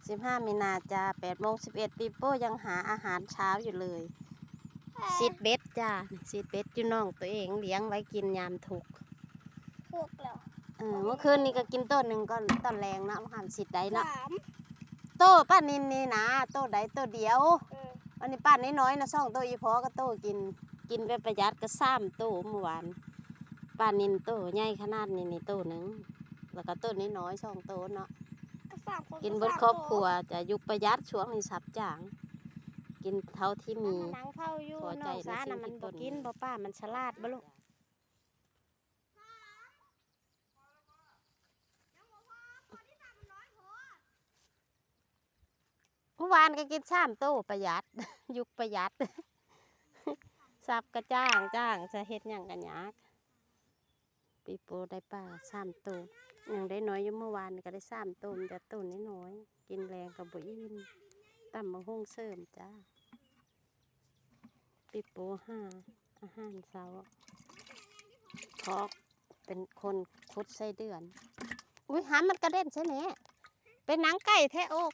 ສິບຫ້າມີນາຈ້າ ແປດໂມງສິບເອັດ ປີໂປ້ຍັງຫາອາຫານເຊົ້າຢູ່ເລີຍ. ຊິດເບັດຈ້າ ຊິດເບັດຢູ່ໜອງໂຕເອງ ລ້ຽງໄວ້ກິນຍາມທຸກ. ທຸກແລ້ວ. ເອີ ເມື່ອຄືນນີ້ກໍກິນໂຕໜຶ່ງກ່ອນຕອນແລງເນາະ ບໍ່ທັນຊິດໄດ້ເນາະ. ສາມ ໂຕປ້ານິນນີ້ນະ ໂຕໃດໂຕດຽວ. ເອີ ອັນນີ້ປ້ານ້ອຍໆນະ ສອງໂຕ ອີ່ພໍ່ກໍໂຕ ກິນ ກິນແບບປະຢັດກໍສາມໂຕມື້ວານ. ປ້ານິນໂຕໃຫຍ່ຂະໜາດນີ້ນີ້ໂຕໜຶ່ງ ແລ້ວກໍໂຕນ້ອຍໆສອງໂຕເນາະ. ກໍສາມຄົນ ກິນເບິດຄອບຄົວ ສາມໂຕ ຈະຢູ່ປະຢັດ ຊ່ວງນີ້ສັບຈ້າງ ກິນເທົ່າທີ່ມີ. ນັ່ງເຝົ້າຢູ່ ນ້ອງສານະ ມັນບໍ່ກິນບໍ່ປ້າ ມັນສະຫຼາດບໍ່ລູກ? ເມື່ອວານກໍກິນສາມໂຕ ປະຢັດ ຢູ່ປະຢັດ ສັບກະຈ້າງຈ້າງ ຈະເຮັດຫຍັງກະຍາກ. ປີໂປ້ໄດ້ປາສາມໂຕ ຍັງໄດ້ນ້ອຍຢູ່ ເມື່ອວານນີ້ກໍໄດ້ສາມໂຕ ມີແຕ່ໂຕນ້ອຍໆ ກິນແລງກໍບໍ່ອີ່ມ ຕຳບັກຫຸ່ງເສີມຈ້າ. ປີໂປ້ຫາອາຫານເຊົ້າ ຄອກ ເປັນຄົນຂຸດໄສ້ເດືອນ. ອຸ້ຍ ຫາມັນກະເດັນໃສ່ແມ່ ເປັນຫຍັງໄກແທ້ໂອກ.